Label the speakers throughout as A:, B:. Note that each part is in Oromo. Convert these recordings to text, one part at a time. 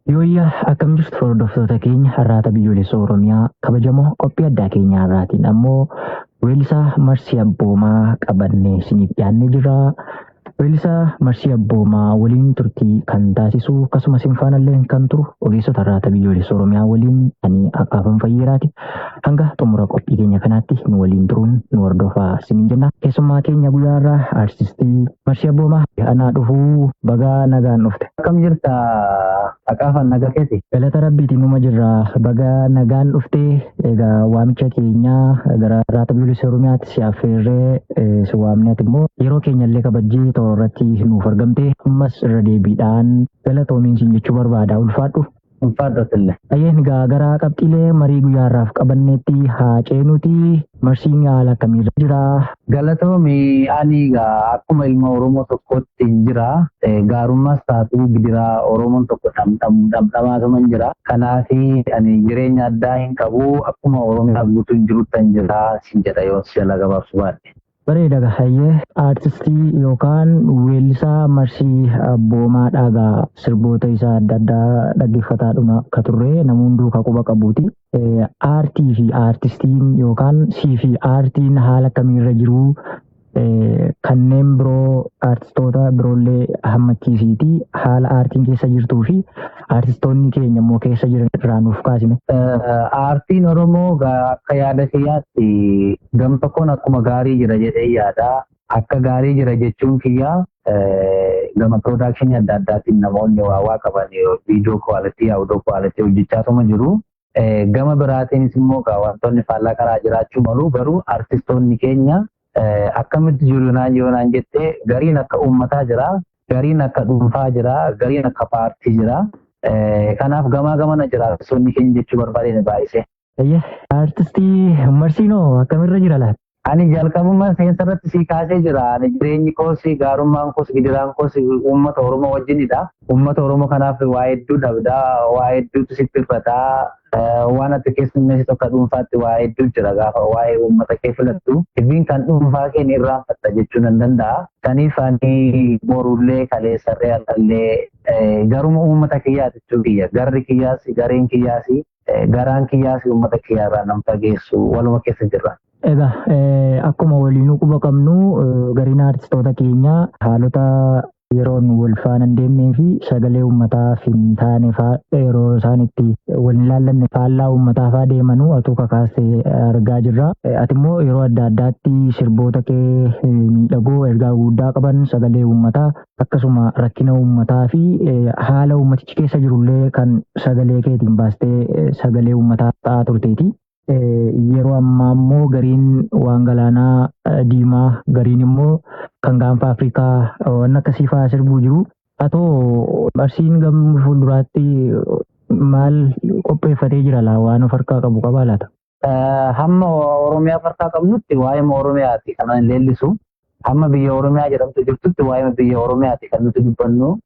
A: Yooyyaa, akkam jirtu hordoftoota keenya Harraata Biyyoolessa Oromiyaa kabajamoo? Qophii addaa keenya har'aatiin ammoo weellisaa Marsii Abboomaa qabannee isiniif dhiyaannee jirra. Weellisaa Marsii Abboomaa waliin turtii kan taasisu, akkasumas hin faanallee kan turu ogeessota Harraata Biyyoolessa Oromiyaa waliin ani Akaafan Fayyeeraati. Hanga xumura qophii keenya kanaatti nu waliin turuun nu hordofaa isiniin jenna. Keessummaa keenya guyyaa irraa aartistii Marsii Abboomaa, anaa dhufuu, bagaa nagaan dhufte.
B: Akkam jirta Aqaafan, naga keeti?
A: Galata Rabbiitiin numa jirra. Baga nagaan dhufte. Egaa waamicha keenya gara Harraata Biyyoolessa Oromiyaatti si affeerree si waamne, ati immoo yeroo keenya illee kabajjee toora irratti nuuf argamte. Ammas irra deebiidhaan galatoomiin siin jechuu barbaada. Ulfaadhu.
B: Ulfaadhu atillee.
A: Ayyeen, egaa gara qabxiilee marii guyyaa har'aaf qabanneetti haa ceenuuti. Marsiin haala akkamiirra jira?
B: Galatoomi. Ani egaa akkuma ilma Oromoo tokkootti hin jira. Gaarummaas taatu gidiraa Oromoon tokko dhamdhamu dhamdhamaatuma hin jira. Kanaaf ani jireenya addaa hin qabu, akkuma Oromiyaa guutuu jirutti hin jira sin jedha yoo si jala gabaabsu baadhe.
A: Bareeda hayyee. Aartistii yookaan weellisaa Marsii Abboomaadhaa, gaa sirboota isaa adda addaa dhaggeeffataadhuma akka turre nama hunduu ka quba qabuuti. Aartii fi aartistiin yookaan sii fi aartiin haala akkamiirra jiru? Kanneen biroo, aartistoota biroollee hammachiisiiti, haala aartiin keessa jirtuu fi aartistoonni keenya immoo keessa jiran irraa nuuf kaasime.
B: Aartiin Oromoo akka yaada kiyyaatti gam tokkoon akkuma gaarii jira jedhee yaada. Akka gaarii jira jechuun kiyyaa gama production adda addaatiin namoonni waa qaban video quality, audio quality hojjechaatuma jiru. Gama biraatiinis immoo wantoonni faallaa karaa jiraachuu malu, garuu artistoonni keenya akkamitti jiru naan yoo naan jettee, gariin akka uummataa jira, gariin akka dhuunfaa jira, gariin akka paartii jira. Kanaaf gamaa gamana jira artistoonni keenya jechuu barbaadeen baay'isee.
A: Aartistii Marsiinoo akkamirra jira laata?
B: Ani jalqabuma seensa irratti sii kaasee jira. Ani jireenyi koos, gaarummaan koos, gidiraan koos uummata Oromoo wajjinidha. Uummata Oromoo kanaaf waa hedduu dhabdaa, waa hedduutu sitti hir'ataa. Waan ati keessummeessitu akka dhuunfaatti waa hedduu jira gaafa waa'ee uummata kee filattu. Dubbiin kan dhuunfaa kee ni irraanfatta jechuu nan danda'a. Kaniif ani borullee, kaleessarree, har'allee garuma uummata kiyyaati jechuu kiyya. Garri kiyyaas, gareen kiyyaas, garaan kiyyaas uummata kiyyaarraa nan fageessu, waluma keessa jirra.
A: Egaa akkuma waliinuu quba qabnu, gariin aartistoota keenyaa haalota yeroon wal faana hin deemnee fi sagalee uummataaf hin taane faa, yeroo isaan itti wal hin laallanne, faallaa uummataa faa deemanuu atuu kakaastee argaa jirra. Ati immoo yeroo adda addaatti sirboota kee miidhagoo ergaa guddaa qaban, sagalee uummataa akkasuma rakkina uummataa fi haala uummatichi keessa jirullee kan sagalee keetiin baastee sagalee uummataa ta'aa turteeti. Yeroo ammaa immoo gariin waan galaanaa diimaa, gariin immoo kan gaanfa Afrikaa waan akkasii fa'aa sirbuu jiru. Atoo Marsiin gama fuulduraatti maal qopheeffatee jira laa? Waan of harkaa qabu qabaa laata?
B: Hamma Oromiyaa harkaa qabnutti waa'ee Oromiyaati kan ani leellisu. Hamma biyya Oromiyaa jedhamtu jirtutti waa'ee biyya Oromiyaati kan nuti dubbannu.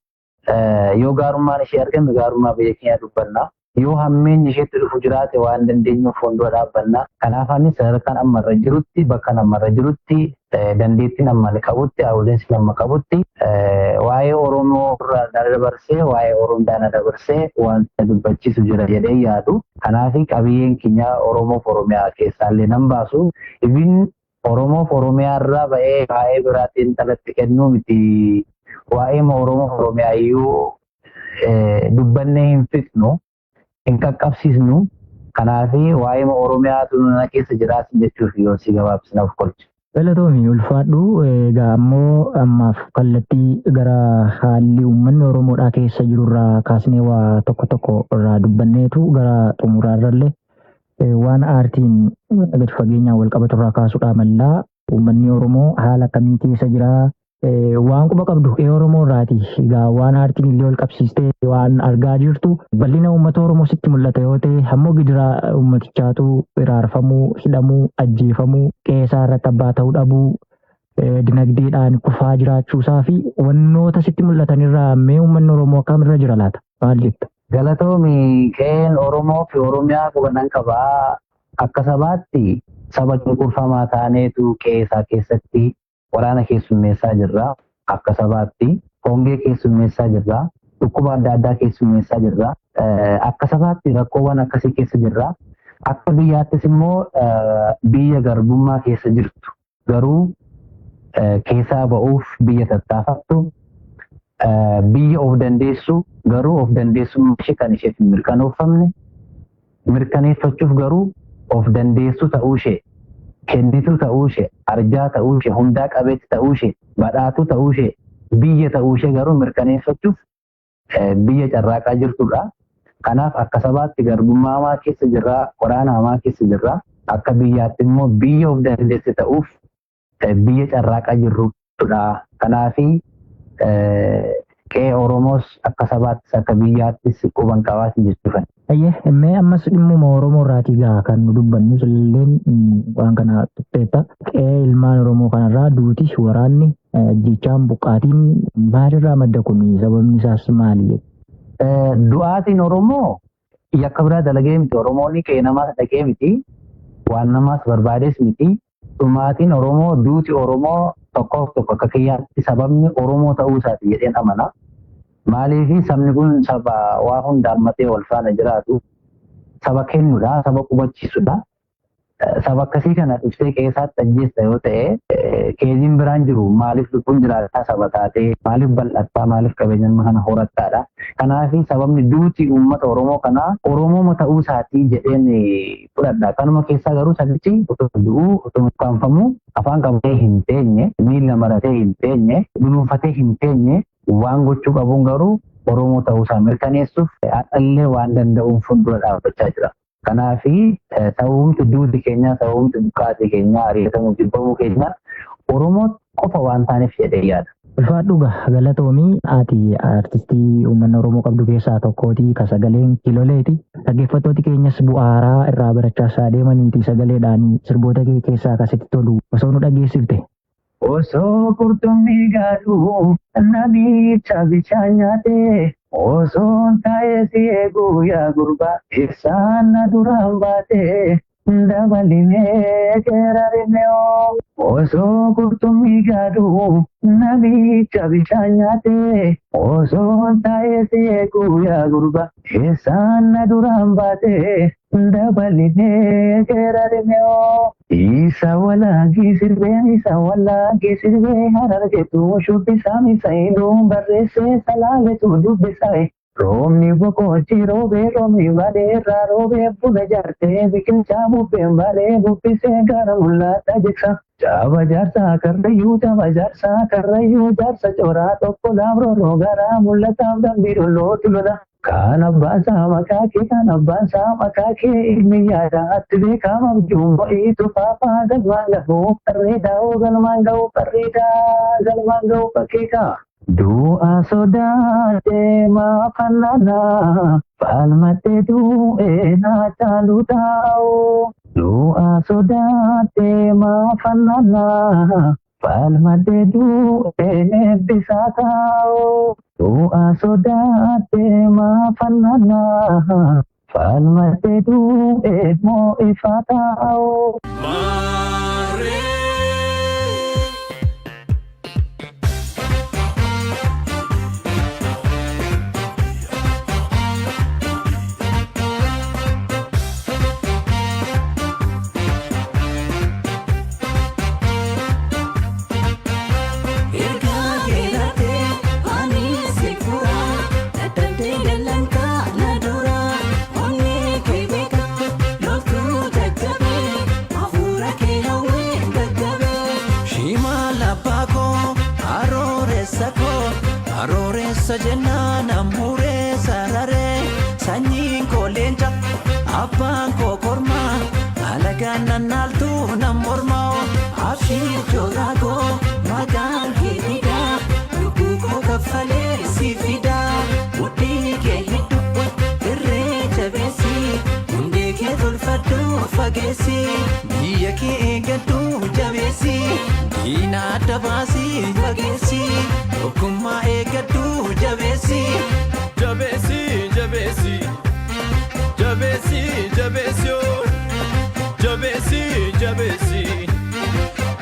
B: Yoo gaarummaan ishee argame gaarummaa biyya keenyaa dubbanna. Yoo hammeenyi isheetti dhufu jiraate waan dandeenyuuf fuuldura dhaabbanna. Kanaaf ani sadarkaan amma irra jirutti, bakka amma irra jirutti, dandeettiin amma qabutti, audience amma qabutti, waa'ee Oromoo irraa dabarsee, waa'ee Oromiyaa na dabarsee wanta dubbachiisu jira jedhee yaadu. Kanaaf qabiyyeen keenya Oromoof Oromiyaa keessaallee nan baasu. Ibin Oromoof Oromiyaa irraa ba'ee waa'ee biraatiin talatti kennuu miti. Waa'ee Oromoof Oromiyaa iyyuu dubbannee hin fixnu, hin qaqqabsiisnu. Kanaaf waa'ee Oromiyaatu na keessa jiraas jechuuf yoo si gabaabsinaaf kolche.
A: Galatoomi, ulfaadhu. Egaa ammoo ammaaf kallattii gara haalli uummanni Oromoodhaa keessa jirurraa kaasnee waa tokko tokko irraa dubbanneetu gara xumuraarrallee waan aartiin gadi fageenyaan wal qabatu irraa kaasuudhaa mallaa. Uummanni Oromoo haala akkamii keessa jiraa? Waan quba qabdu qe'ee Oromoo irraati. Egaa waan aartiin illee wal qabsiistee waan argaa jirtu, bal'ina uummata Oromoo sitti mul'ata yoo ta'e, ammoo gidiraa uummatichaatu iraarfamuu, hidhamuu, ajjeefamuu, qe'ee isaa irratti abbaa ta'uu dhabuu, dinagdeedhaan kufaa jiraachuusaa fi wannoota sitti mul'atan irraa mee uummanni Oromoo akkamirra jira laata? Maal jetta?
B: Galatoomi. Qe'een Oromoo fi Oromiyaa qubannan qabaa. Akka sabaatti saba cunqurfamaa taaneetu qe'ee isaa keessatti waraana keessummeessaa jirra. Akka sabaatti hongee keessummeessaa jirra. Dhukkuba adda addaa keessummeessaa jirra. Akka sabaatti rakkoowwan akkasii keessa jirra. Akka biyyaattis immoo biyya garbummaa keessa jirtu garuu keessaa ba'uuf biyya tattaafattu, biyya of dandeessu garuu of dandeessummaa ishee kan isheef hin mirkanoofamne, mirkaneeffachuuf garuu of dandeessu ta'uu ishee, kennituu ta'uu ishee, arjaa ta'uu ishee, hundaa qabeetti ta'uu ishee, badhaatuu ta'uu ishee, biyya ta'uu ishee garuu mirkaneeffachuuf biyya carraaqaa jirtudha. Kanaaf akka sabaatti garbummaa hamaa keessa jirra, waraana hamaa keessa jirra. Akka biyyaatti immoo biyya of dandeesse ta'uuf biyya carraaqaa jirrudha. Kanaafi qe'ee Oromoos akka sabaattis akka biyyaattis quban qabaati jechuudha.
A: Ayyee, mee ammas dhimmuma Oromoo irraatii gaa kan nu dubbannu silleen waan kana tuqxeetta. Qe'ee ilmaan Oromoo kanarraa duuti, waraanni, ajjeechaan, buqqaatiin maalirraa madda kun, sababni isaas maali?
B: Du'aatiin Oromoo yakka biraa dalagee miti. Oromoon qe'ee namaas dhaqee miti. Waan namaas barbaades miti. Dhumaatiin Oromoo, duuti Oromoo tokkoof tokko akka kiyyaatti sababni Oromoo ta'uu isaati jedheen amana. Maaliif sabni kun saba waa hunda hammatee wal faana jiraatu, saba kennudha, saba qubachiisudha. Saba akkasii kana dhuftee keessaatti ajjeesta yoo ta'e, keeziin biraan jiru maaliif lubbuun jiraataa saba taatee, maaliif bal'attaa, maaliif qabeenya kana horattaadha. Kanaaf sababni duuti uummata Oromoo kanaa Oromoo ta'uu isaatii jedheen fudhadha. Kanuma keessaa garuu sabichi otoo du'uu, otoo ukkaanfamuu, afaan qabatee hin teenye, miila maratee hin teenye, dunuunfatee hin teenye, waan gochuu qabuun garuu Oromoo ta'uu isaa mirkaneessuuf har'allee waan danda'uun fuuldura dhaabbachaa jira. Kanaaf sababumti duuti keenyaa, sababumti buqqaatii keenyaa, ari'atamuu, jibbamuu keenyaa Oromoo qofa waan taaneef jedhee yaada.
A: Ulfaadhu gaa, galatoomii. Ati artistii uummanni Oromoo qabdu keessaa tokkooti, ka sagaleen kiloleeti. Dhaggeeffattooti keenyas bu'aaraa irraa barachaa isaa deemaniiti sagaleedhaan sirboota kee keessaa akkasitti tolu osoo nu dhageessifte.
B: Osoo qurxummii gaadhuu namicha bishaan nyaate, osoo taa'ee si eeguu yaa gurbaa ibsaan na duraan baate, dabalimee geerarimee. Osoo qurxummii gaadhuu namicha bishaan nyaate, osoo taa'ee si eeguu yaa gurbaa ibsaan na duraan baate, dabalimee geerarimee. Isa walaagii sirbeen, isa walaagii sirbee, Harargeetu shubbisaa, misaayiluu barreessee, salaaletu dubbisaa. Roobni boqojii roobee, roobni baaleerraa roobee, buna jaartee biqilchaa, bubbeen baalee bubbisee gara mul'ata jigsa. Caaba jaarsaa karrayyuu, caaba jaarsaa karrayyuu, jaarsa cooraa tokko laamrooroo gara mul'ataaf dambii dollootu lola. Kan abbaan isaa maqaa kee, kan abbaan isaa maqaa kee, ilmi yaada atti beekama abjuun mo'iitu faafaa galmaan ga'uu qarreedaa, galmaan ga'uu qarreedaa, galmaan ga'uu fakkeekaa. Du'a sodaatee maafannaanaa falmattee du'ee naa caalu taa'u. Du'a sodaatee maafannaanaa falmattee du'ee eebbisaa taa'u. Du'a sodaatee maafannaanaa falmattee du'ee mo'ifaa taa'u.
C: Maarree. Ergaa keellatee ani si furaa, dadhabdee dallantaa na duraa, onnee kee beeka loltuu jajjabee, hafuura kee hawwee gaggabee. Shimala abbaa koo arooreessa koo, arooreessa jennaan ammuuree sararee, sanyiin koo leenca, abbaan koo kormaa, alagaan nannaaltuu nan mormaa. Abshiir jooraa koo, maqaan kee fidaa, lubbuu koo kaffalee si fidaa, mudhii kee hidhu irree jabeessi, hundee kee tolfadhu fageessi, biyya kee eeggadhu jabeessi, diina adda baasii fageessi, tokkummaa eeggadhu jabeessi. Jabeessi, jabeessi, jabeessi, jabeessi, jabeessi, jabeessi,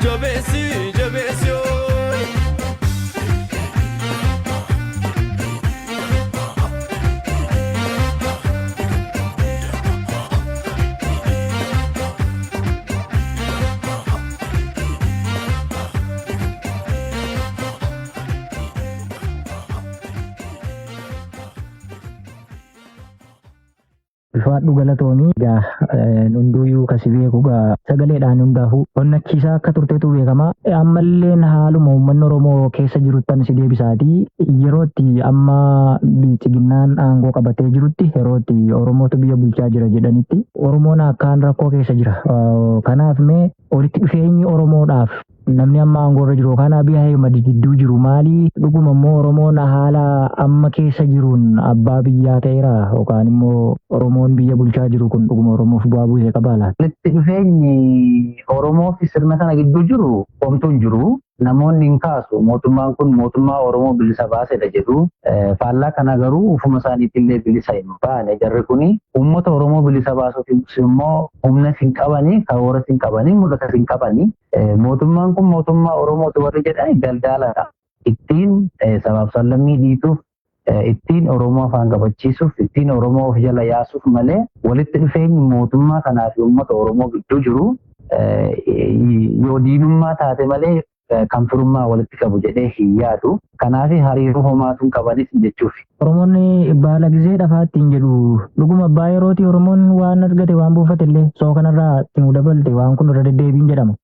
C: jabeessi, jabeessi.
A: Ulfaadhu, galatoomii. Egaa hunduuyyuu kasi beeku egaa sagaleedhaan hundaafuu onnachiisaa akka turteetu beekama. Ammalleen haaluma uummanni Oromoo keessa jiruttan si deebisaatii, yerootti amma bilchiginnaan aangoo qabatee jirutti, yerootti Oromootu biyya bulchaa jira jedhanitti, Oromoon akkaan rakkoo keessa jira. Kanaaf mee walitti dhufeenyi Oromoodhaaf namni amma aangoo irra jiru yookaan Abiy Ahimad gidduu jiru maali? Dhuguma immoo Oromoon haala amma keessa jiruun abbaa biyyaa ta'eera, yookaan immoo Oromoon biyya bulchaa jiru kun dhuguma Oromoof bu'aa buusee qabaa laata?
B: Walitti dhufeenyi Oromoo fi sirna kana gidduu jiru homtuu hin jiru. Namoonni hin kaasu. Mootummaan kun mootummaa Oromoo bilisa baasedha jedhu. Faallaa kana garuu ufuma isaaniitillee bilisa hin baane. Jarri kuni uummata Oromoo bilisa baasuuf immoo humna hin qabanii, karoora hin qabanii, mul'ata hin qabanii. Mootummaan kun mootummaa Oromooti warri jedhan daldaaladha. Ittiin sabaaf sablammii dhiituuf, ittiin Oromoo afaan qabachiisuuf, ittiin Oromoo of jala yaasuuf malee, walitti dhufeenyi mootummaa kanaa fi uummata Oromoo gidduu jiru yoo diinummaa taate malee kan firummaa walitti qabu jedhee hin yaadu. Kanaaf hariiroo homaatu hin qabanis jechuuf.
A: Oromoonni baala gizee dhafaa ittiin jedhu. Dhuguma abbaa yerootii Oromoon waan argate, waan buufate illee soo kanarraa itti nuu dabalte, waan kun irra deddeebiin jedhama.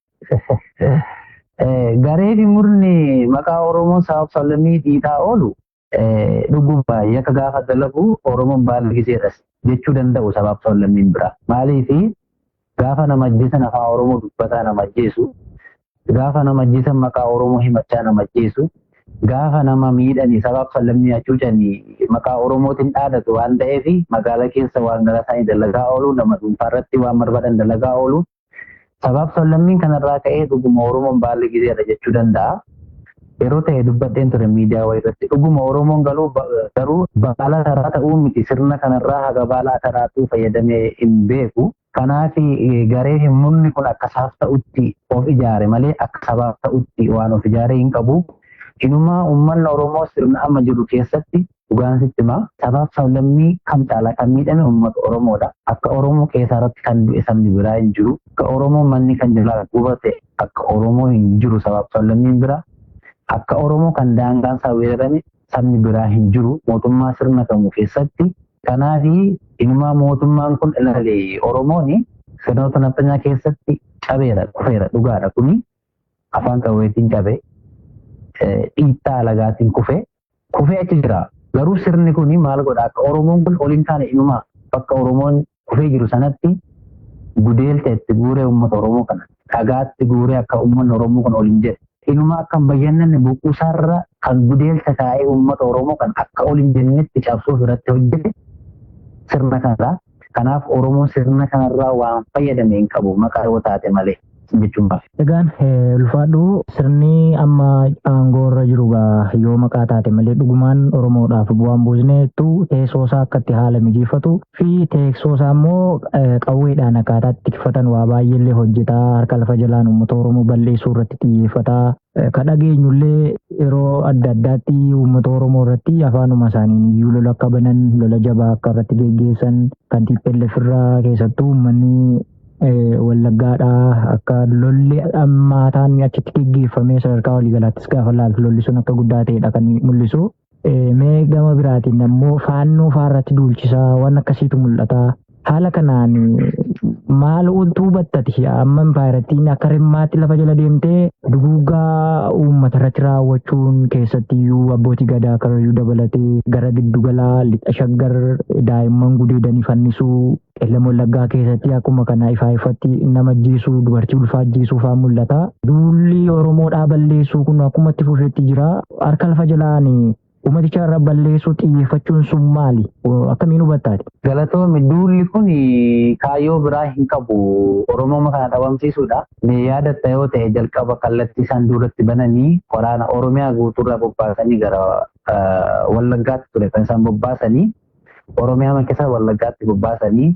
B: Garee fi murni maqaa Oromoon sabaaf sablammii dhiitaa oolu dhuguma yakka gaafa dalagu Oromoon baala gizeedhas jechuu danda'u sabaaf sablammiin bira. Maaliif? Gaafa nama ajjeesan afaan Oromoo dubbataa nama ajjeesu, gaafa nama ajjeesan maqaa Oromoo himachaa nama ajjeesu, gaafa nama miidhanii sabaaf sablammii hacuucanii maqaa Oromootiin dhaadatu waan ta'eef, magaalaa keessa waan garaa isaanii dalagaa oolu, nama dhuunfaa irratti waan barbaadan dalagaa oolu. Sabaaf sablammiin kanarraa ka'ee dhuguma Oromoon baala gizeedha jechuu danda'a. Yeroo ta'e dubbadheen ture miidiyaa wayii irratti, dhuguma Oromoon galuu garuu baala taraa ta'uu miti, sirna kanarraa haga baala taraatu fayyadamee hin beeku. Kanaaf garee fi murni kun akka isaaf ta'utti of ijaare malee akka sabaaf ta'utti waan of ijaaree hin qabu. Inumaa uummanni Oromoo sirna amma jiru keessatti, dhugaan sitti himaa, sabaaf sablammii kam caalaa kan miidhame uummata Oromoodha. Akka Oromoo keessaa irratti kan du'e sabni biraa hin jiru. Akka Oromoo manni kan jalaa gubate akka Oromoo hin jiru sabaaf sablammiin biraa. Akka Oromoo kan daangaan isaa weerarame sabni biraa hin jiru mootummaa sirna kamuu keessatti. Kanaaf inumaa mootummaan kun ilaale, Oromoon sirnoota nafxanyaa keessatti cabeera, kufeera, dhugaadha kuni. Afaan qawweetiin cabe, dhiittaa alagaatiin kufe, kufee achi jira. Garuu sirni kun maal godha? Akka Oromoon kun ol hin taane, inumaa bakka Oromoon kufee jiru sanatti gudeelcha itti guuree, uummata Oromoo kana dhagaatti guuree, akka uummanni Oromoo kun ol hin jedhe. Inumaa akka hin bayyannanne boquusaarra kan gudeelcha kaa'ee uummata Oromoo kan akka ol hin jennetti cabsuuf irratti hojjete sirna kanarraa. Kanaaf Oromoon sirna kanarraa waan fayyadame hin qabu maqaa yoo taate malee jechuun baaf.
A: Egaan ulfaadhu, sirni amma aangoo irra jiru gaa yoo maqaa taate malee dhugumaan Oromoodhaaf bu'aan buusneettu, teessoo isaa akka itti haala mijeeffatu fi teessoo isaa immoo qawweedhaan akkaataa itti tikfatan waa baay'eellee hojjetaa, harka lafa jalaan uummata Oromoo balleessuu irratti xiyyeeffataa. Ka dhageenyullee yeroo adda addaatti uummata Oromoo irratti afaanuma isaaniin iyyuu lola akka banan, lola jabaa akka irratti geggeessan, kan TPLF irraa keessattuu uummanni Wallaggaadhaa akka lolli ammaataan achitti geggeeffamee, sadarkaa waliigalaattis gaafa laaltu lolli sun akka guddaa ta'edha kan mul'isu. Mee gama biraatiin ammoo faannoo faarratti duulchisaa waan akkasiitu mul'ata. Haala kanaan maal oltuu battati amma impaayirattiin akka rimmaatti lafa jala deemtee duguuggaa uummata irratti raawwachuun, keessattiyyuu abbootii gadaa Karrayyuu dabalatee gara giddugalaa lixa Shaggar daa'imman gudeedanii fannisuu, Qellem Wallaggaa keessatti akkuma kana ifaa ifatti nama ajjeesuu, dubartii ulfaa ajjeesuu fa'aa mul'ata. Duulli Oromoodhaa balleessuu kun akkuma itti fufetti jira. Harka lafa jalaan uummaticha irra balleessuu xiyyeeffachuun sun maali? Akkamiin hubattaati?
B: Galatoomi, duulli kun kaayyoo biraa hin qabu. Oromoo kana dhabamsiisuudha. Mee yaadatta yoo ta'e, jalqaba kallattii isaan duulatti bananii waraana Oromiyaa guutuurraa bobbaasanii gara Wallaggaatti ture kan isaan bobbaasanii. Oromiyaa keessa Wallaggaatti bobbaasanii,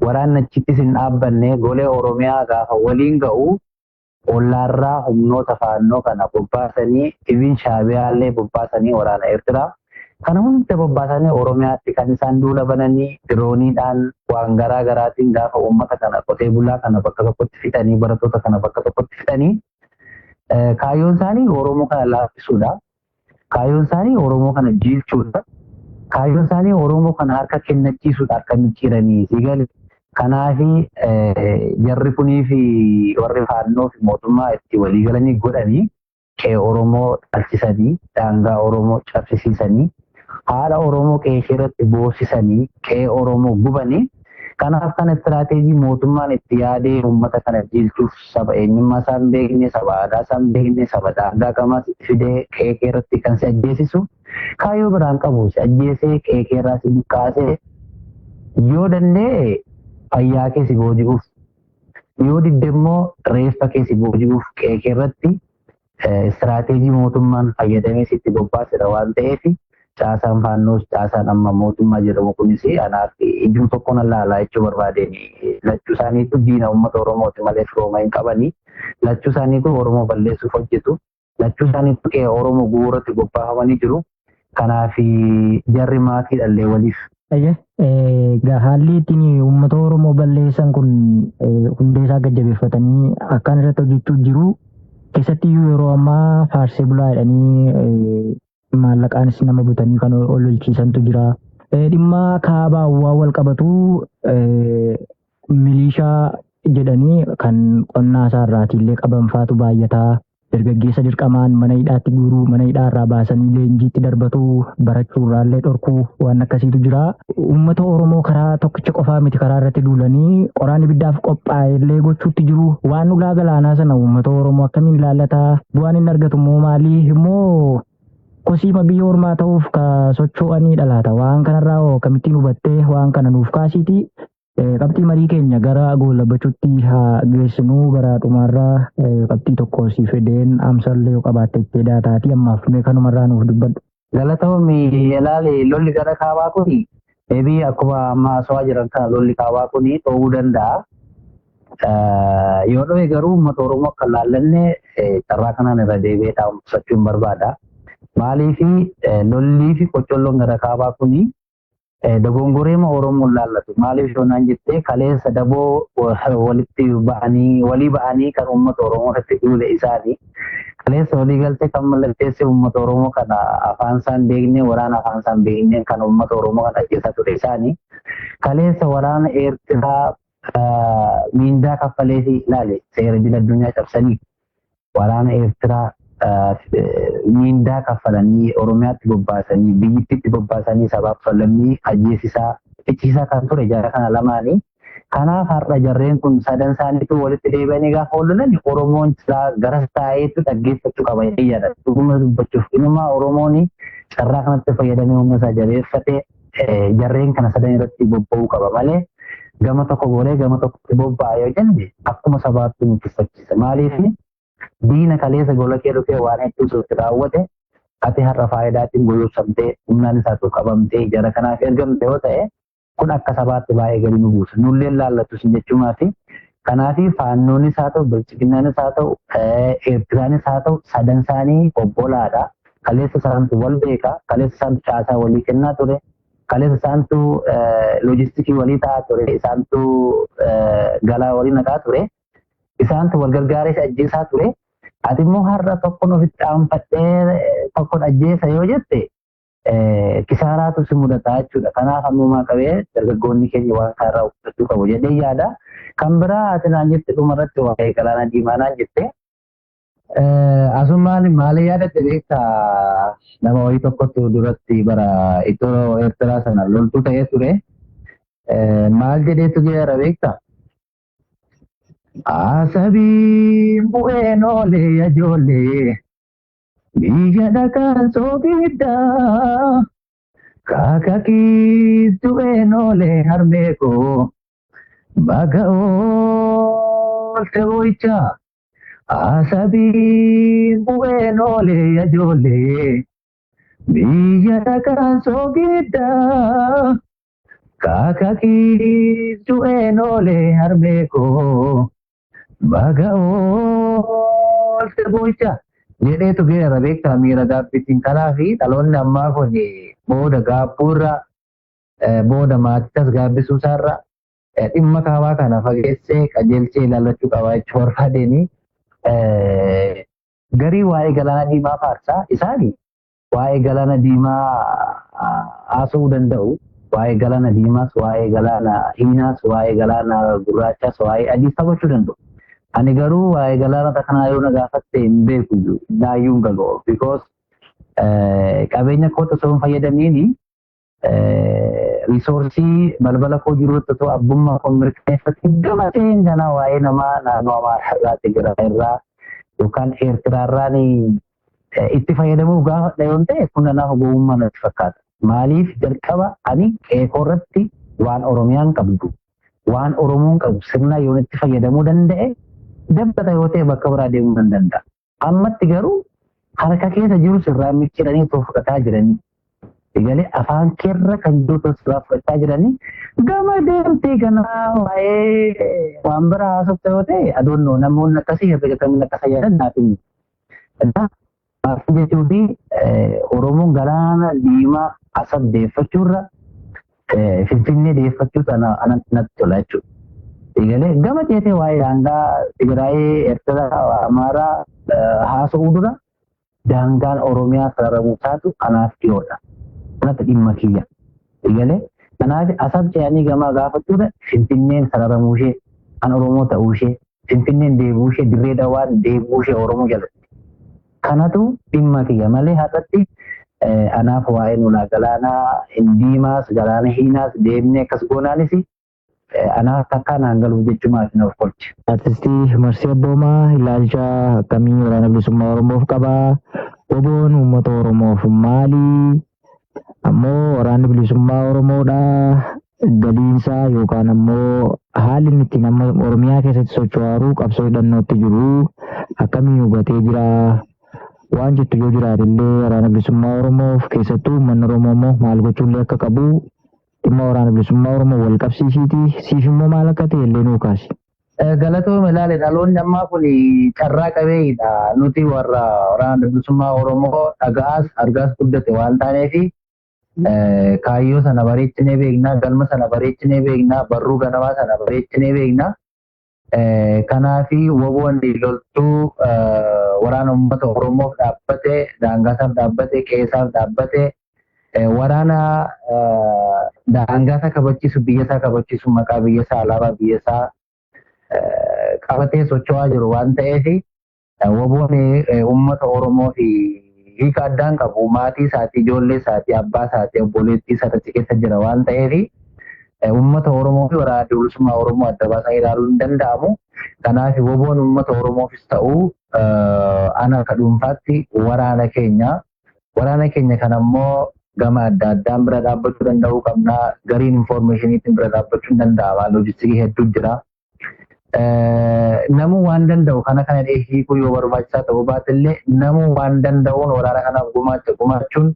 B: waraanni achittis hin dhaabbanne, golee Oromiyaa gaafa waliin ga'u ollaarraa humnoota faannoo kana bobbaasanii, ibin Shaabiyaallee bobbaasanii, waraana Eertiraa kana hunda bobbaasanii Oromiyaatti kan isaan duula bananii, dirooniidhaan waan garaa garaatiin gaafa uummata kana, qotee bulaa kana bakka tokkotti fixanii, barattoota kana bakka tokkotti fixanii, kaayyoon isaanii Oromoo kana laaffisuudha. Kaayyoon isaanii Oromoo kana jiilchuudha. Kaayyoon isaanii Oromoo kana harka kennachiisuudha, harka micciiranii si gale. Kanaafi jarri kunii fi warri faannoo fi mootummaa itti walii galanii godhanii qe'ee Oromoo dhalchisanii, daangaa Oromoo cabsisiisanii, haadha Oromoo qe'ee ishee irratti boosisanii, qe'ee Oromoo gubanii. Kanaaf kan istiraateejii mootummaan itti yaadee uummata kana jiilchuuf saba eenyummaa isaa hin beekne, saba aadaa isaa hin beekne, saba daangaa qamaas itti fidee qe'ee kee irratti kan si ajjeesisu kaayyoo biraan qabu si ajjeesee qe'ee kee irraa si buqqaasee yoo danda'e fayyaa kee si booji'uuf, yoo didde immoo reeffa kee si booji'uuf qe'ee kee irratti istiraateejii mootummaan fayyadamee sitti bobbaasedha waan ta'eef caasaan faannoos caasaan amma mootummaa jedhamu kunis anaaf ijuma tokkoon ilaalaa jechuu barbaadeen lachuu isaaniitu diina uummata Oromooti malee firooma hin qabanii. Lachuu isaaniitu Oromoo balleessuuf hojjetu. Lachuu isaaniitu qe'ee Oromoo guuratti bobbaafamanii jiru. Kanaaf jarri maatii dhallee waliif.
A: Egaa haalli ittiin uummata Oromoo balleessan kun hundee isaa gad-jabeeffatanii akkaan irratti hojjechuu jiru. Keessattiyyuu yeroo ammaa faarsee bulaa jedhanii maallaqaanis nama butanii kan ol lolchiisantu jira. Dhimma kaabaa waan wal qabatu milishaa jedhanii kan qonnaa isaa irraatiillee qaban faatu baay'ataa. Dargaggeessa dirqamaan mana hidhaatti guuruu, mana hidhaa irraa baasanii leenjiitti darbatu, barachuu irraallee dhorkuu waan akkasiitu jira. Uummata Oromoo karaa tokkicha qofaa miti karaa irratti duulanii qoraan ibiddaaf qophaa'e illee gochuutti jiru. Waan ulaa galaanaa sana uummata Oromoo akkamiin ilaallataa? Bu'aan inni argatu immoo maali? Immoo kosiima biyya ormaa ta'uuf ka socho'anii dhalaata. Waan kanarraa hoo akkamittiin hubattee waan kana nuuf kaasiiti? Qabxii marii keenya gara goolabbachuutti haa geessinuu gara dhumaarraa qabxii tokko si fedeen amsallee yoo qabaatte itti daataatii ammaaf mee kanumarraa nuuf dubbadhu.
B: Galatoomi ilaali lolli gara kaabaa kuni ebii akkuma amma haasawaa jiran kana lolli kaabaa kuni dhoowuu danda'a. Yoo dho'e garuu uummata Oromoo akka laallanne carraa kanaan irra deebi'ee dhaamsachuun barbaada. Maaliif lollii fi qoccolloon gara kaabaa kuni dogongoreema Oromoon laallatu. Maaliif yoo naan jettee kaleessa daboo walitti ba'anii walii ba'anii kan uummata Oromoo irratti duule isaanii. Kaleessa walii galtee kan mallatteesse uummata Oromoo kana afaan isaan beekne waraana afaan isaan beekne kan uummata Oromoo kana ajjeesaa ture isaanii. Kaleessa waraana Eertiraa miindaa kaffalee fi ilaale seera idil addunyaa cabsanii waraana Eertiraa miindaa kaffalanii Oromiyaatti bobbaasanii biyyittiitti bobbaasanii sabaaf sablammii ajjeesisaa fichisiisaa kan ture jara kana lamaanii. Kanaaf har'a jarreen kun sadan isaaniitu walitti deebi'anii gaafa wal lolan Oromoon garas taa'eetu dhaggeeffachuu qaba jedhee dhuguma dubbachuuf inumaa Oromoon carraa kanatti fayyadamee humna isaa jabeeffatee jarreen kana sadan irratti bobba'uu qaba malee gama tokko golee gama tokkotti bobba'a yoo jenne akkuma sabaatti nu tuffachiisa. Maaliif diina kaleessa gola kee dhufee waan hedduu sitti raawwate ati har'a faayidaatiin goyoomsamtee humnaan isaatu qabamtee jara kanaaf ergamte yoo ta'e kun akka sabaatti baay'ee gadi nu buusa. Nullee laallattu sin jechuumaa fi kanaaf faannoonis haa ta'u bilchiginnaanis haa ta'u Eertiraanis haa ta'u sadan isaanii obbolaadha. Kaleessa isaantu wal beeka. Kaleessa isaantu caasaa walii kennaa ture. Kaleessa isaantu loojistikii walii ta'aa ture. Isaantu galaa walii naqaa ture. Isaantu wal gargaaree ajjeesaa ture. Ati immoo har'a tokkoon ofitti aanfadhee tokkoon ajjeesa yoo jette kisaaraatu si mudata jechuudha. Kanaaf ammumaa qabee dargaggoonni keenya waan kanarraa of qusachuu qabu jedhee yaada. Kan biraa ati naan jette dhumarratti waa'ee galaana diimaa naan jette. Asumaan maali yaadatte beektaa nama wayii tokkotu duratti bara ittoo Eertiraa sana loltuu ta'ee ture. Maal jedheetu geera beektaa? Asabiin bu'een oolee ijoollee biyya dhaqaan soogiddaa kaakakiis du'een oolee harmee koo baga oolte boo'icha. Asabiin bu'een oolee ijoollee biyya dhaqaan soogiddaa kaakakiis du'een oolee harmee koo baga oolte boo'icha jedheetu geera beektaa miira gaabbiitiin. Kanaaf dhaloonni ammaa kun booda gaabbuurra booda maatiitas gaabbisuu isaarra dhimma kaabaa kana fageessee qajeelchee ilaallachuu qaba jechuu barbaadeenii. Garii waa'ee galaana diimaa faarsaa isaanii waa'ee galaana diimaa haasa'uu danda'u. Waa'ee galaana diimaas, waa'ee galaana hiinaas, waa'ee galaana gurraachaas, waa'ee adiis taphachuu danda'u. Ani garuu waa'ee galaanota kanaa yoo na gaafatte hin beeku, naayyuu hin galu. Because qabeenya koo osoo hin fayyadamiini, resource balbala koo jirutti otoo abbummaa koo mirkaneeffatti, gama ta'een ganaa waa'ee namaa naannoo Amaaraa irraa, Tigraay irraa yookaan Eertiraa irraan itti fayyadamuuf gaafadha yoo ta'e, kun anaaf gowwummaa natti fakkaata. Maaliif, jalqaba ani qeekoo irratti waan Oromiyaan qabdu, waan Oromoon qabu sirna yoon itti fayyadamuu danda'e, dabalata yoo ta'e bakka biraa deemuu nan danda'a. Ammatti garuu harka keessa jiru sirraa micciiranii otoo fudhataa jiranii. Egalee afaan keerra kan jiru otoo sirraa fudhachaa jiranii, gama deemtee ganaa waa'ee waan biraa haasofta yoo ta'e, adoonnoo namoonni akkasii herrega kamiin akka fayyadan naaf hin. Maal jechuufi, Oromoon galaana diimaa Asab deeffachuurra Finfinnee deeffachuutu anatti natti tola jechuudha. Egalee gama ceetee waa'ee daangaa Tigraayee, Eertiraa, Amaaraa haasa'uu dura daangaan Oromiyaa sararamuu isaatu anaaf dhiyoodha. Kanatti dhimma kiyya. Egalee kanaaf Asab ce'anii gamaa gaafachuudha, Finfinneen sararamuu ishee, kan Oromoo ta'uu ishee, Finfinneen deebi'uu ishee, Dirree Dawaan deebi'uu ishee Oromoo jalatti. Kanatu dhimma kiyya malee har'atti anaaf waa'een ulaa galaanaa diimaas, galaana hiinaas deemnee akkas goonaanis anaaf takkaa naan galuuf jechumaaf of kolche.
A: Artistii Marsii Abboomaa ilaalcha akkamii Waraana Bilisummaa Oromoof qabaa? Oboon uummata Oromoof maali? Ammoo Waraanni Bilisummaa Oromoodha. Galiinsaa yookaan ammoo haalli inni ittiin amma Oromiyaa keessatti socho'aa jiru, qabsoo hidhannootti jiru akkamiin hubatee jira? Waan jettu yoo jiraate illee, Waraana Bilisummaa Oromoof, keessattuu uummanni Oromoo immoo maal gochuullee akka qabu, dhimma Waraana Bilisummaa Oromoo wal qabsiisiiti, siif immoo maal akka ta'e illee nuu kaasi.
B: Galatooma. Ilaale, dhaloonni ammaa kun carraa qabeeyyiidha. Nuti warra Waraana Bilisummaa Oromoo dhaga'aas argaas guddate waan taaneef, kaayyoo sana bareechinee beekna, galma sana bareechinee beekna, barruu ganamaa sana bareechinee beekna. Kanaafi woboon loltuu waraana uummata Oromoof dhaabbate, daangaasaaf dhaabbate, qe'eesaaf dhaabbate, waraana daangaasaa kabachiisu, biyyasaa kabachiisu, maqaa biyyasaa, alaabaa biyyasaa qabatee socho'aa jiru waan ta'eef, woboon uummata Oromoo fi hiika addaan qabu. Maatii isaatii, ijoollee isaatii, abbaa isaatii, obboleettii isaa achi keessa jira waan ta'eef, uummata Oromoo fi Waraana Bilisummaa Oromoo adda baasanii ilaaluun hin danda'amu. Kanaaf woboon uummata Oromoofis ta'u, ana akka dhuunfaatti waraana keenya. Waraana keenya kana immoo gama adda addaan bira dhaabbachuu danda'uu qabna. Gariin informationiitiin bira dhaabbachuu hin danda'ama. Logistic hedduu jira. Namuu waan danda'u kana kana hiikuu yoo barbaachisaa ta'uu baatellee, namuu waan danda'uun waraana kanaaf gumaacha gumaachuun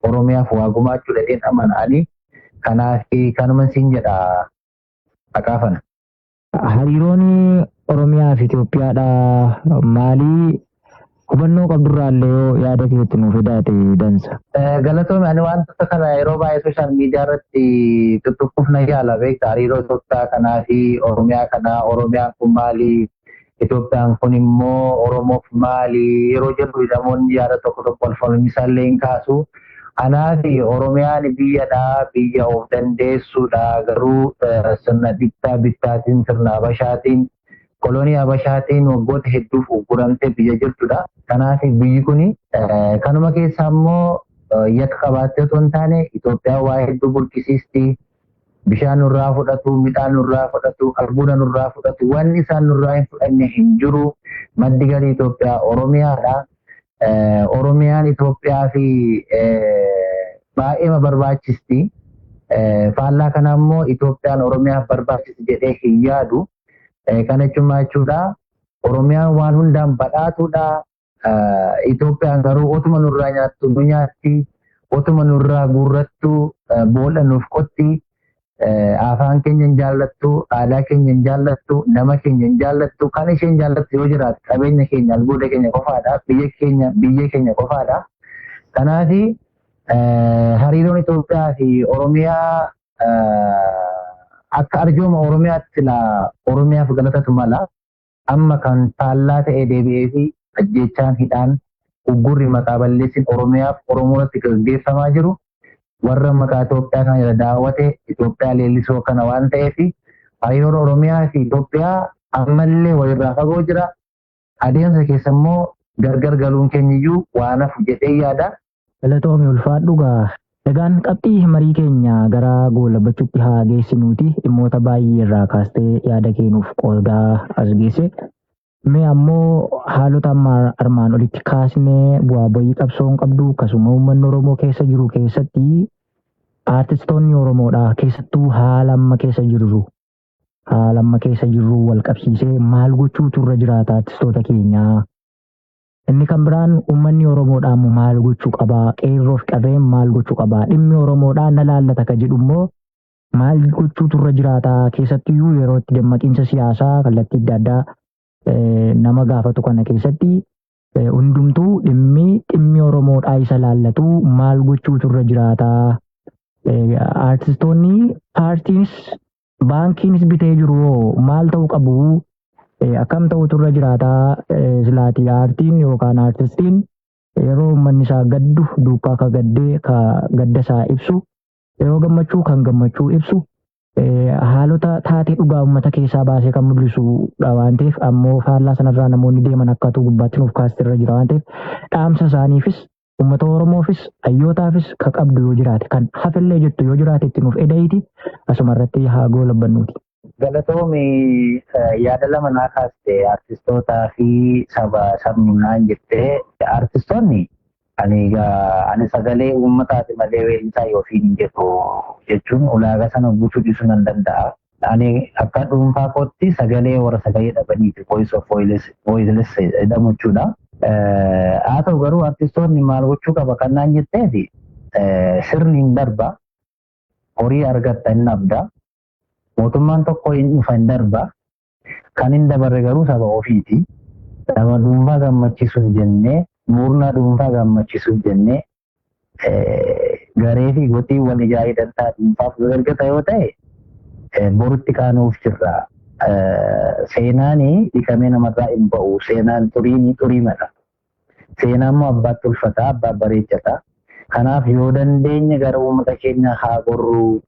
B: Oromiyaaf waa gumaachuu dhadheen amana'anii. Kanaaf kanuma siin jedha haqaafana.
A: Hariiroon Oromiyaa fi Itoophiyaadha maalii? Hubannoo qabdurraallee yoo yaada keetti nuuf fidaate dansa.
B: Galatoome. Ani wantoota kana yeroo baay'ee social media irratti tuttuquuf na yaala, beekta. Hariiroo Itoophiyaa kanaa fi Oromiyaa kanaa, Oromiyaan kun maali, Itoophiyaan kun immoo Oromoof maali yeroo jedhu, namoonni yaada tokko tokko wal falmisaallee hin kaasu. Anaaf Oromiyaan biyyadha, biyya of dandeessuudha. Garuu sirna bittaa bittaatiin, sirna Habashaatiin, kolonii Habashaatiin waggoota hedduuf ugguramtee biyya jirtudha. Kanaaf biyyi kun kanuma keessa immoo yakka qabaattee otoo hin taane, Itoophiyaan waa hedduu burqisiisti. Bishaan nurraa fudhatu, midhaan nurraa fudhatu, albuuda nurraa fudhatu, wanni isaan nurraa hin fudhanne hin jiru. Maddi galii Itoophiyaa Oromiyaadha. Oromiyaan Itoophiyaa fi baay'ee barbaachisti. Faallaa kana immoo Itoophiyaan Oromiyaaf barbaachisti jedhee hin yaadu. Kana jechuun maal jechuudha? Oromiyaan waan hundaan badhaatuudha. Itoophiyaan garuu otuma nurraa nyaattu nu nyaatti, otuma nurraa guurrattu boolla nuuf qotti, afaan keenya hin jaallattu, aadaa keenya hin jaallattu, nama keenya hin jaallattu. Kan isheen jaallattu yoo jiraate qabeenya keenya, albuuda keenya qofaadha, biyya keenya qofaadha. Kanaaf hariiroon Itoophiyaa fi Oromiyaa akka arjooma Oromiyaatti silaa Oromiyaaf galatatu mala. Amma kan faallaa ta'ee deebi'ee fi ajjeechaan, hidhaan, uggurri, maqaa balleessin Oromiyaaf Oromoo irratti gaggeeffamaa jiru Warra maqaa Itoophiyaa kana jala daawwate Itoophiyaa leellisuu kana waan ta'eef hariiroon Oromiyaa fi Itoophiyaa ammallee walirraa fagoo jira. Adeemsa keessa immoo gargar galuun keenyiyyuu waan hafu jedhee yaada.
A: Galatoomi, ulfaadhu gaa. Egaan qabxii marii keenya gara goolabbachuutti haa geessinuuti, dhimmoota baay'ee irraa kaastee yaada keenuuf qoodaa as geesse. Mee ammoo haalota amma armaan olitti kaasnee, bu'aa bayii qabsoon qabdu, akkasuma uummanni Oromoo keessa jiru keessatti aartistoonni Oromoodha, keessattuu haala amma keessa jirru wal qabsiisee maal gochuutu irra jiraata aartistoota keenyaa? Inni kan biraan uummanni Oromoodhaa immoo maal gochuu qabaa? Qeerroof qarreen maal gochuu qabaa? Dhimmi Oromoodhaa na laallata ka jedhu immoo maal gochuutu irra jiraata? Keessattiyyuu yeroo itti dammaqiinsa siyaasaa kallattii adda addaa nama gaafatu kana keessatti hundumtuu dhimmi Oromoodhaa isa laallatu maal gochuutu irra jiraata? Aartistoonni, paartiinis, baankiinis bitee jiru hoo maal ta'uu qabu? Akkam ta'utu irra jiraata? Silaatii aartiin yookaan aartistiin yeroo uummanni isaa gaddu duukaa ka gaddee ka gadda isaa ibsu, yeroo gammachuu kan gammachuu ibsu, haalota taatee dhugaa uummata keessaa baasee kan mul'isudha waan ta'eef, ammoo faallaa sanarraa namoonni deeman akkatu gubbaatti nuuf kaasti irra jira waan ta'eef, dhaamsa isaaniifis, uummata Oromoofis, hayyootaafis ka qabdu yoo jiraate, kan hafellee jettu yoo jiraate, itti nuuf eda'iiti asuma irratti haa goolabbannuuti.
B: Galatoomi, yaada lama naa kaaste, artistootaa fi saba, sabni naan jettee. Artistoonni, ani egaa ani sagalee uummataati malee weellisaa yookiin hin jedhu jechuun ulaagaa sana guutuu dhiisuu nan danda'a. Ani akka dhuunfaa kootti sagalee warra sagalee dhabaniiti, voice of voiceless jedhamu jechuudha. Haa ta'u garuu artistoonni maal gochuu qaba kan naan jetteefi, sirni hin darba, horii argatta hin dhabda, mootummaan tokko hin dhufa hin darba, kan hin dabarre garuu saba ofiiti. Nama dhuunfaa gammachiisuuf jennee, murna dhuunfaa gammachiisuuf jennee, garee fi gotii wal ijaarii dantaa dhuunfaaf argata yoo ta'e borutti kaanuuf jirra. Seenaan dhiqamee namarraa hin ba'u. Seenaan xuriinii xurii mala. Seenaan immoo abbaatti ulfataa, abbaa bareechata. Kanaaf yoo dandeenye gara uummata keenya haa gorru.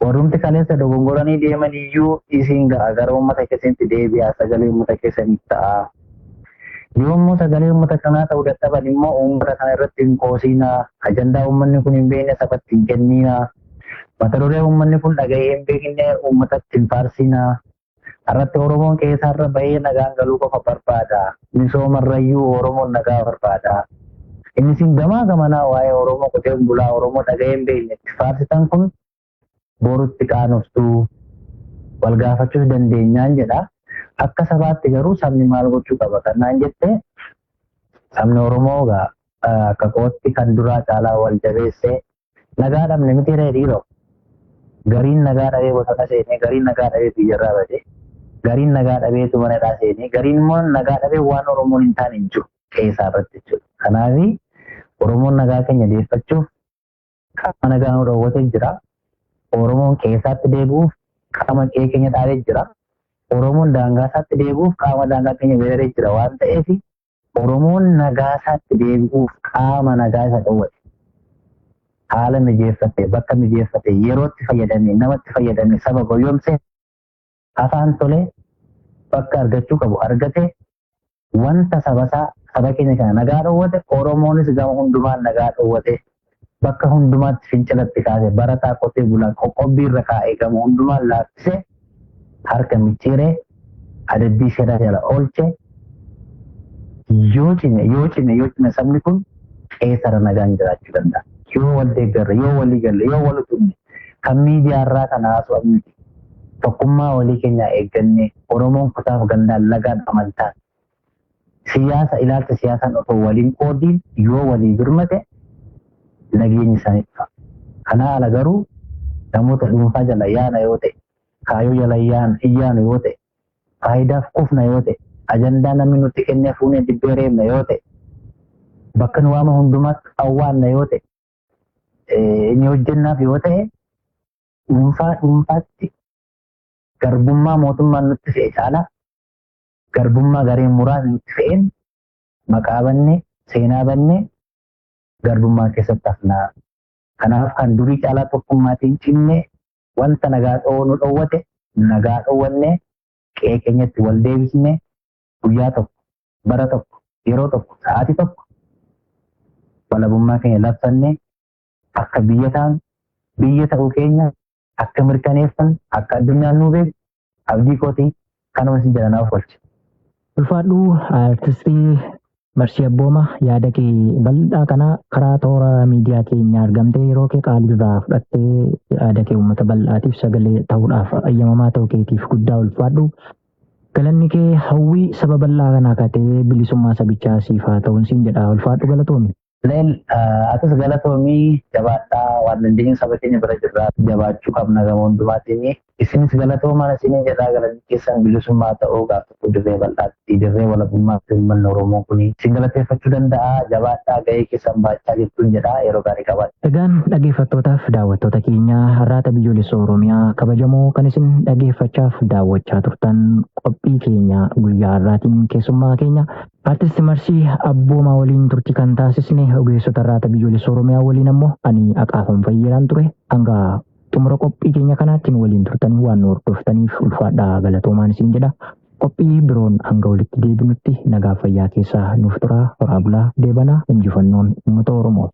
B: Warrumti kaleessa dogongoranii deeman iyyuu isin ga'a, gara uummata keessanitti deebi'aa, sagalee uummata keessanii ta'a. Yoo immoo sagalee uummata kanaa ta'uu dadhaban immoo uummata kana irratti hin qoosinaa. Ajandaa uummanni kun hin beekne sabatti hin kenninaa. Mata duree uummanni kun dhaga'ee hin beekne uummatatti hin faarsinaa. Irratti Oromoon qe'eesaarra bahee nagaan galuu qofa barbaada. Misoomarrayyuu Oromoon nagaa barbaada. Inni isin gamaa gamanaa waa'ee Oromoo qotee bulaa Oromoo dhaga'ee hin beekne itti faarsitan kun borutti qaanoftuu, wal gaafachuus dandeenyaan jedha. Akka sabaatti garuu sabni maal gochuu qaba kan naan jette, sabni Oromoo egaa akka kootti kan duraa caalaa wal jabeessee, nagaa dhabne miti ree dhiiroo. Gariin nagaa dhabee bosona seenee, gariin nagaa dhabee biyyarraa bade, gariin nagaa dhabeetu mana hidhaa seenee, gariin immoo nagaa dhabee waan Oromoon hin taane hin jiru qe'eesaa irratti jechuudha. Kanaaf Oromoon nagaa keenya deeffachuuf qaama nagaa nu dhoowwatee jira. Oromoon qe'eesaatti deebi'uuf qaama qe'ee keenya dhaabee jira. Oromoon daangaa isaatti deebi'uuf qaama daangaa keenya weeraree jira waan ta'eef, Oromoon nagaa isaatti deebi'uuf qaama nagaa isa dhoowwate haala mijeeffate, bakka mijeeffate, yerootti fayyadame, namatti fayyadame, saba goyyomse, afaan tole bakka argachuu qabu argate, wanta sabasaa, saba keenya kana nagaa dhoowwate, Oromoonis gama hundumaan nagaa dhoowwate, bakka hundumaatti fincilatti kaase, barataa, qotee bulaa qoqqobbii irra kaa'ee, gama hundumaan laaffise, harka micciiree adabbii seeraa jala oolche, yoo cime, yoo cime, yoo cime, sabni kun qeessara nagaan jiraachuu danda'a. Yoo wal deeggarre, yoo walii galle, yoo wal utubne, kan miidiyaarraa kana haasa'an miti. Tokkummaa walii keenyaa eegganne, Oromoon kutaaf gandaan, lagaan, amantaan, siyaasa, ilaalcha siyaasaan otoo waliin qoodiin yoo walii birmate nageenyi isaanii dhufa. Kanaa ala garuu namoota dhuunfaa jala yaana yoo ta'e, kaayyoo jala iyyaanu yoo ta'e, faayidaaf kufna yoo ta'e, ajandaa namni nutti kennee fuunee dibbee reebna yoo ta'e, bakka nu waama hundumaatti awwaanna yoo ta'e, inni hojjennaaf yoo ta'e, dhuunfaa dhuunfaatti garbummaa mootummaan nutti fe'e caalaa garbummaa gareen muraasni nutti fe'een maqaa banne, seenaa banne, garbummaa keessatti hafnaa. Kanaaf kan durii caalaa tokkummaatiin cimne, wanta nagaa dhowwu nu dhowwate nagaa dhowwanne, qe'ee keenyatti wal deebisne, guyyaa tokko, bara tokko, yeroo tokko, sa'aatii tokko walabummaa keenya labsanne, akka biyya taanu, biyya ta'uu keenya akka mirkaneeffannu, akka addunyaan nuu beeku abdii kootii kanuma isin jedha, naaf oolche.
A: Ulfaadhu Artistii Marsii Abbooma, yaada kee bal'aa kana karaa toora miidiyaa keenya argamtee, yeroo kee qaalii irraa fudhattee, yaada kee uummata bal'aatiif sagalee ta'uudhaaf ayyamamaa ta'uu keetiif guddaa ulfaadhu. Galanni kee hawwii saba bal'aa kanaa katee bilisummaa sabichaa siif haa ta'uun siin jedha. Ulfaadhu, galatoomi.
B: Leel, atis galatoomii, jabaadhaa. Waan dandeenyu saba keenya bira jirraa, jabaachuu qabna gama hundumaatiin. Isinis galatoomaan isiniin jedhaa, galanni keessan bilisummaa ta'uu. Gaaf tokko dirree bal'aatti, dirree walabummaatti uummanni Oromoo kun isin galateeffachuu danda'a. Jabaadhaa, gahee keessan baachaa jirtuun jedhaa, yeroo gaarii qabaadha.
A: Egaan dhaggeeffattootaaf daawwattoota keenya Harraata Biyyoolessa Oromiyaa kabajamoo, kan isin dhaggeeffachaaf daawwachaa turtan qophii keenya guyyaa har'aatiin keessummaa keenya Artist Marsii Abboomaa waliin turtii kan taasisne, ogeessota Harraata Biyyoolessa Oromiyaa waliin ammoo ani Aqaafan Fayyeeraan ture. Hanga xumura qophii keenya kanaatti nu waliin turtanii waan nu hordoftaniif ulfaadhaa, galatoomaan isin jedha. Qophii biroon hanga walitti deebinutti nagaa fayyaa keessa nuuf turaa, horaa bulaa, deebanaa, injifannoon uummata Oromoo.